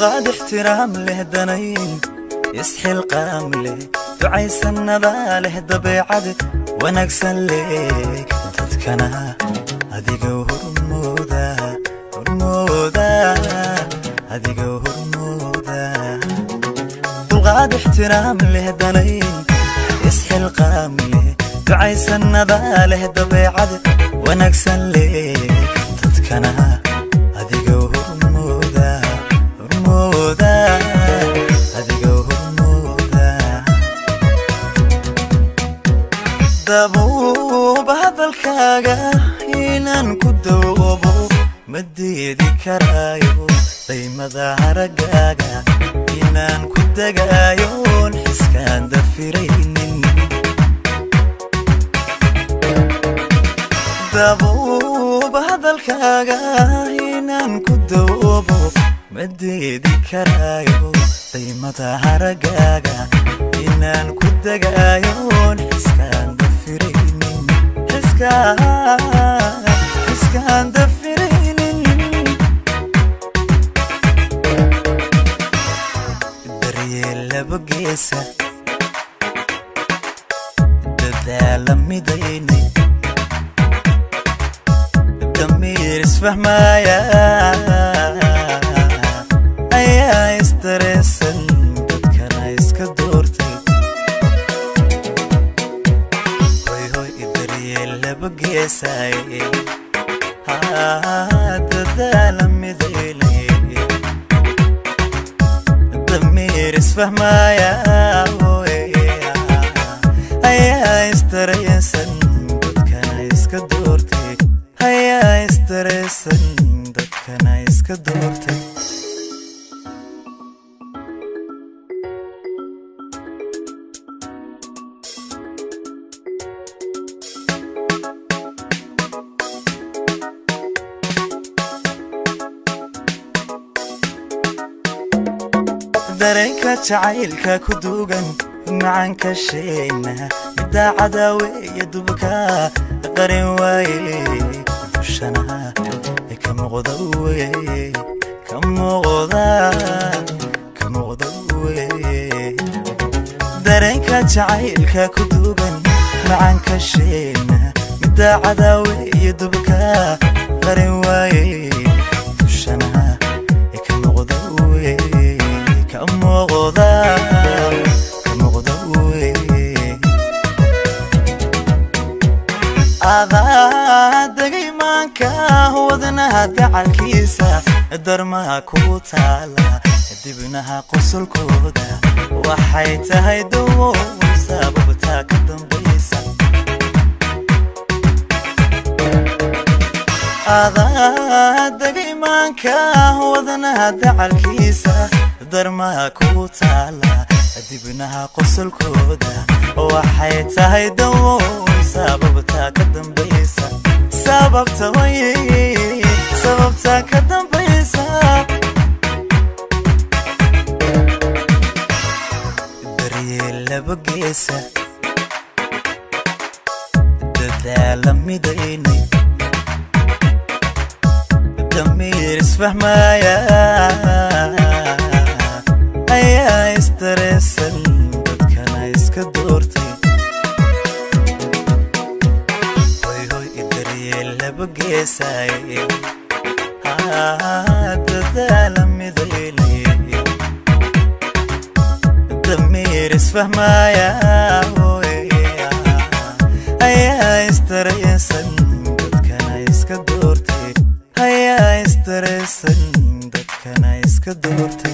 Dulqaad ixtiraam leh, danayn isxilqaam leh, ducaysanada leh, dabeecad wanaagsan leh, dadkana adiga hormooda, hormooda, adiga hormooda. Dulqaad ixtiraam leh, danayn isxilqaam leh, ducaysanada leh, dabeecad wanaagsan leh, dadkana adiga hormooda, hormooda, adiga hormooda. Dabuuba hadalkaaga inaan ku dawoobo ma diidi karaayo, daymada haraggaaga inaan ku degaayoon xiskaan dafiraynin. Dabuuba hadalkaaga inaan ku dawoobo ma diidi karaayo, daymada haraggaaga inaan ku degaayoon xiskaan dafiraynin, xiskaan dafiraynin. Daryeel laba geesa, dadaala midaynay, damiir isfahmaya ayaa isdareensan, dadkana iska doortay. Hoy hoy, daryeel laba geesay, dadaala midaynay, damiir isfahmaya ayaa isdareensan, dadkana iska doortay, ayaa isdareensan, dadkana iska doortay. Dareenka jacaylka ku duugan macanka sheena, middaa cadaaweeye dubka qarin waaye, dushana ka muuqda weye, ka muuqda, ka muuqda weye. Dareenka jacaylka ku duugan macanka sheena, middaa cadaaweeye dubka qarin waaye, dushana ka muuqda weye, ka muuqda, ka muuqda weye. Adaa degaymaanka wadnaha dacalkiisa, darmaha ku taala dibnaha qosolkooda, waxay tahay dawo sababtaa ka dambaysa. Adaa degaymaanka wadnaha dacalkiisa, darmaha ku taala dibnaha qosolkooda, waxay tahay dawo sababtaa ka dambaysa, sababta way, sababtaa ka dambaysa. Daryeel laba geesa, dadaala midaynay, damiir isfahmaya ayaa isdareensan, dadkana iska doortay. Hoy hoy, daryeel laba geesay, dadaala midaynay, damiir isfahmaya ayaa isdareensan, dadkana iska doortay, ayaa isdareensan, dadkana iska doortay.